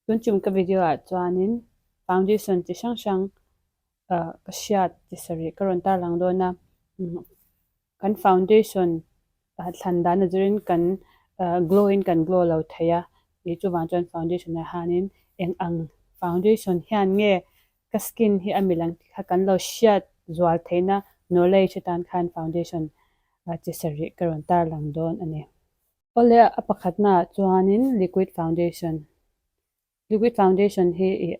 Tun tum ka video ah chuanin foundation chi hrang hrang ah ka hriat chi sarih ka rawn tarlang dawn a kan foundation ah thlan dan a zirin kan ah glow in kan glow lo thei a ih chuvang chuan foundation ah hianin eng ang foundation hian nge ka skin hi a mil ang tih kha kan lo hriat zual theihna knowledge atan khan foundation ah chi sarih ka rawn tarlang dawn a ni. Awle a pakhatna ah chuanin liquid foundation liquid foundation hi ih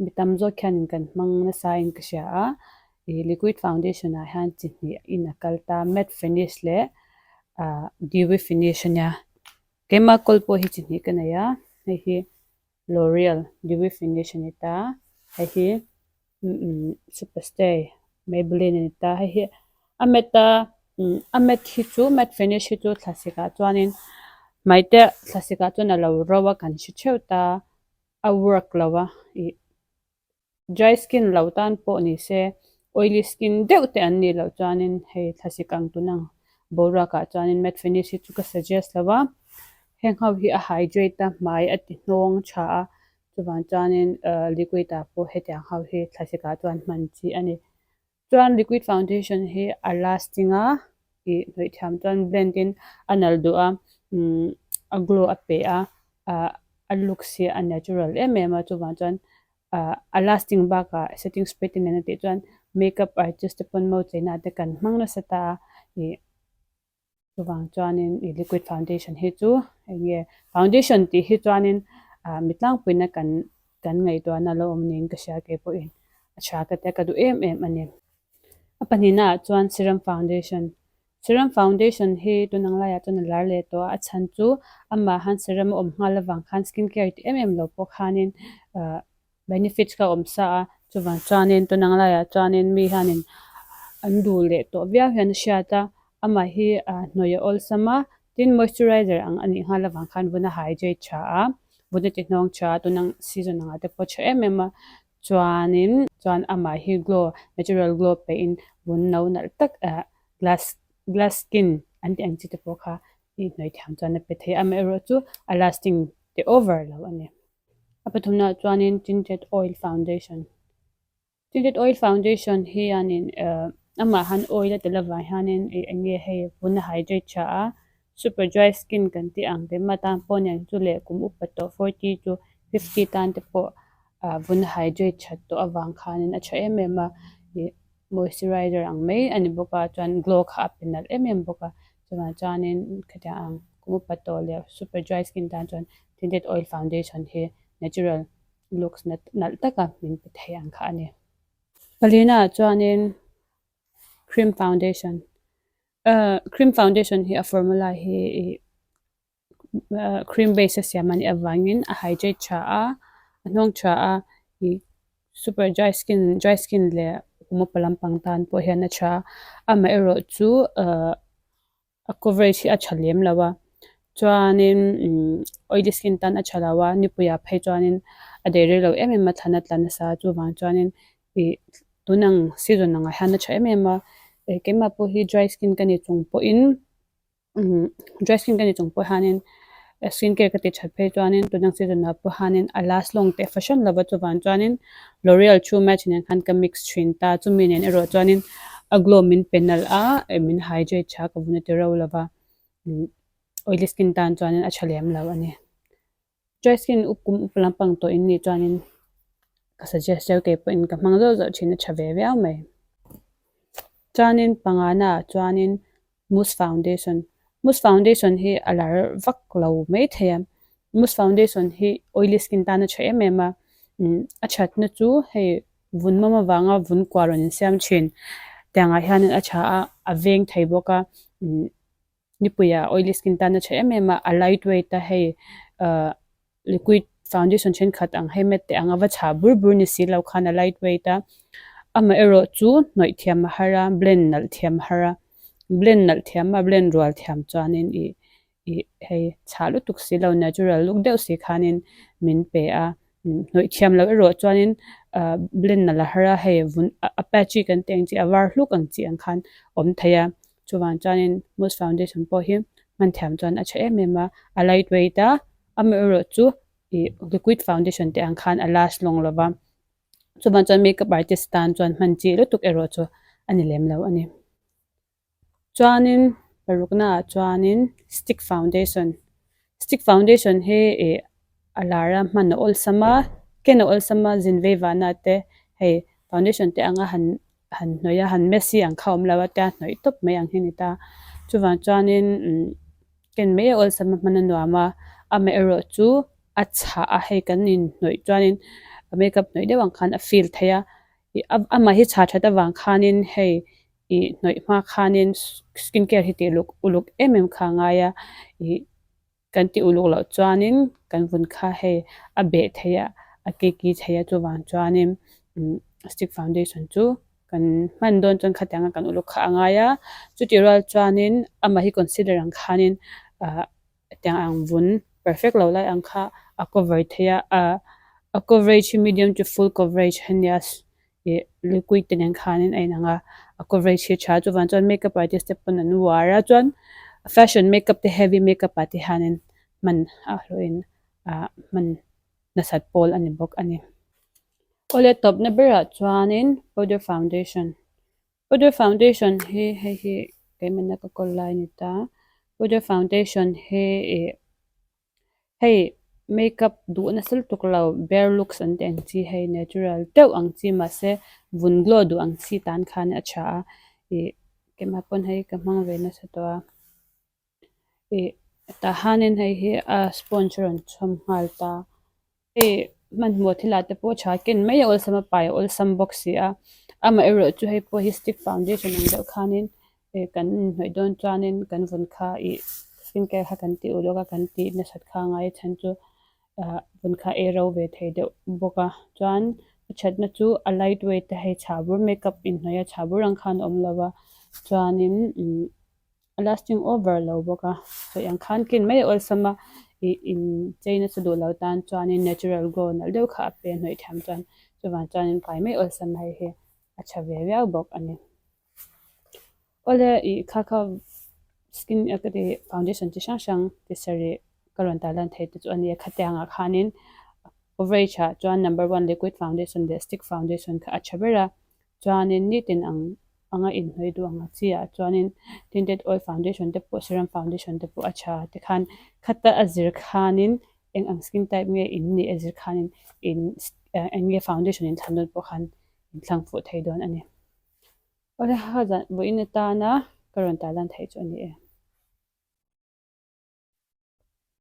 mi tam zawk hianin kan hmang nasa in ka hria a ih liquid foundation ah hian chi hnih in a kal ta matte finish leh ah dewy finish a nia keimah kawl pawh hi chi hnih ka nei a hei hi L'Oreal dewy finish a ni ta hei hi super stay Maybelline a ni ta hei hi a matte a a matte hi chu matte finish hi chu thlasik ah chuanin hmai te thlasik ah chuan a lo ro a kan hre theuh ta a work lo a ih Dry skin lo tan pawh ni se oily skin deuh te an nih loh chuanin hei thlasik ang tun ang boruak ah chuanin matte finish hi chu ka suggest lo a heng ho hi a hydrate a hmai a ti hnawng tha a chuvang chuanin ahh liquid ah pawh hetiang ho hi thlasik ah chuan hman chi a ni. Chuan liquid foundation hi a lasting a ih hnawih thiam chuan blend in a nalh duh a umm a glow a pe a ah a looks hi a natural em em a chuvang chuan ah a lasting bakah setting spray te nen a tih chuan makeup artist te pawn mo cheina te kan hmang nasa ta a ih. Chuvang chuanin ih liquid foundation hi chu eng nge foundation tih hi chuanin ah mi tlangpuina kan kan ngaihtuahna lo awm niin ka hria kei pawhin a tha ka tia ka duh em em a ni. A pahnihna ah chuan serum foundation serum foundation hi tun ang laiah chuan a lar leh tawh a a chhan chu amah han serum a awm nghal avang khan skin care tih em em lo pawh khanin ah Benefits kha awm sa a, chuvang chuanin tun ang laiah chuanin mi hianin an duh leh tawh viau hian a hriat a, amah hi ah hnawih a awlsam a, tin moisturizer ang a nih nghal avang khan vun a hydrate tha a, vun a ti hnawng tha a, tun ang season angah te pawh tha em em a, chuanin chuan amah hi glow natural glow peihin vun no nalh tak ah glass glass skin an tih ang chi te pawh kha i hnawih thiam chuan a pe thei a, amaherawhchu a lasting te over lo a ni. A pathumnaah chuanin tinted oil foundation tinted oil foundation hianin ehh amah han oil a tel avang hianin ih eng nge hei vun a hydrate tha a super dry skin kan tih ang te mah tan pawh nen chu leh kum upa tawh forty to fifty tan te pawh ah vun a hydrate that tawh avang khanin a tha em em a ih moisturizer ang mai a ni bawk a chuan glow kha a pe nalh em em bawk a chuvang chuanin khatiang ang kum upa tawh leh super dry skin tan chuan tinted oil foundation hi natural looks nalh taka min pe thei ang kha a ni. Palina ah chuanin cream foundation ah cream foundation hi a formula hi ih cream base a siam a nih avangin a hydrate tha a a hnawng tha a ih super dry skin dry skin leh kum upa lampang tan pawh hian a tha a amaherawh chu ahh a coverage hi a tha lem lo a chuanin umm oily skin tan a tha lo a nipui ah phei chuanin a daih rei lo em em a thlan a tla nasa a chuvang chuanin ih tun ang season angah hian a tha em em a keimah pawh hi dry skin ka ni chung pawhin. Umm dry skin ka ni chung pawh hianin skin care ka ti that phei chuanin tuna season ah pawh hianin a last long teh fahran lova chuvang chuanin L'Oreal true match nen khan ka mix thin ta chumi nen erawh chuanin a glow min pe nalh a eh min hydrate tha ka vun a ti ro lova umm oily skin tan chuanin a tha lem lo a ni. Dry skin up kum up lampang tawh in nih chuanin ka suggest deuh kei pawhin ka hmang zauh zauh thin a tha ve viau mai. Chuanin pangana ah chuanin mousse foundation mousse foundation hi a lar vak lo maithei a mousse foundation hi oily skin tan a tha em em a umm a thatna chu hei vun mawm avanga vun kuah rawn insiam thin tiangah hianin a tha a a veng thei bawk a umm. Nipuia oily skin tan a tha em em a, a light weight a hei ahh liquid foundation thenkhat ang hei matte ang a va chhah bur bur ni si lo khan a light weight a, amaherawh chu hnawih thiam a har a blend nalh thiam a har a, blend nalh thiam a blend rual thiam chuanin ih ih hei chhah lutuk si lo natural look deuh si khanin min pe a. Hnawih thiam loh erawh chuanin ah blend nalh a har a hei vun a patchy kan tih ang chi a var hluk ang chi ang khan awm thei a chuvang chuanin mousse foundation pawh hi hman thiam chuan a tha em em a a light weight a amaherawh chu Ih liquid foundation te ang khan a last lawng lo va, chuvang chuan makeup artist tan chuan hman chi lutuk erawh chu a ni lem lo a ni. Chuanin parukna ah chuanin stick foundation, stick foundation hi ih a lar a hman a awlsam a, ken a awlsam a zin vei vahna te hei foundation te anga han han hnawih a han messy ang kha a awm lo a tia hnawih tawp mai ang hi a ni ta. Chuvang chuanin umm ken mai a awlsam a hman a nuam a, amaherawh chu a chhah a hei kan inhnawih chuanin makeup hnawih deuh ang khan a feel theih a, ih amah hi chhah that avang khanin hei ih hnawih hma khanin skin care hi tih uluk uluk em em kha a ngai a, ih kan tih uluk loh chuanin kan vun kha hei a beh theih a a ki ki theih a chuvang chuanin umm stick foundation chu kan hman dawn chuan khatianga kan uluk kha a ngai a, chutih rual chuanin amah hi concealer ang khanin ah tiang ang vun perfect lo lai ang kha a cover theih a, ah a coverage hi medium to full coverage a nia ih liquid te nen khanin a inang a, a coverage hi a tha chuvang chuan makeup artist te pawn an uar a chuan fashion makeup te heavy makeup ah te hianin hman a hlawhin ah hman nasat pawl a ni bawk a ni. Awle tawpna berah chuanin powder foundation powder foundation hi hei hi keimahna ka kawl lai a ni ta powder foundation hi ih Hei makeup duh nasa lutuk lo bare looks an tih ang chi hei natural deuh ang chi mahse vun glow duh ang chi tan khan a tha a ih keimah pawn hei ka hmang ve nasa tawh a ih tah hianin hei hi a sponge a rawn chhawm nghal ta hei hmanhmawh thil ah te pawh tha ken mai a awlsam a pai a awlsam bawk si a amaherawh chu hei pawh hi stick foundation ang deuh khanin Ih kan inhnawih dawn chuanin kan vun kha ih skin care kha kan tih uluk a kan tih nasat kha a ngai a chhan chu ah vun kha ei ro ve thei deuh bawk a chuan a thatna chu a light weight a hei chhah bur makeup inhnawih a chhah bur ang khan a awm lo a chuanin umm a lasting over lo bawk a sawi ang khan kin mai a awlsam a ih in chei nasa duh lo tan chuanin natural glow nalh deuh kha a pe hnawih thiam chuan chuvang chuanin pai mai awlsam hei hi a tha ve viau bawk a ni. Awle ih kha kha skin a ka ti foundation chi hrang hrang ti sarih ka rawn tar lan thei te chu a nia khatiang ah khanin coverage ah chuan number one liquid foundation leh stick foundation kha a tha ber a chuanin nitin ang anga inhnawih duh ang chi ah chuanin tinted oil foundation te pawh serum foundation te pawh a tha tikhan khata a zir khanin eng ang skin type nge in nih a zir khanin in eng nge foundation in thlan dawn pawh khan in thlang fuh thei dawn a ni. Awle ha zan vawiin atana ka rawn tar lan theih chu a ni e.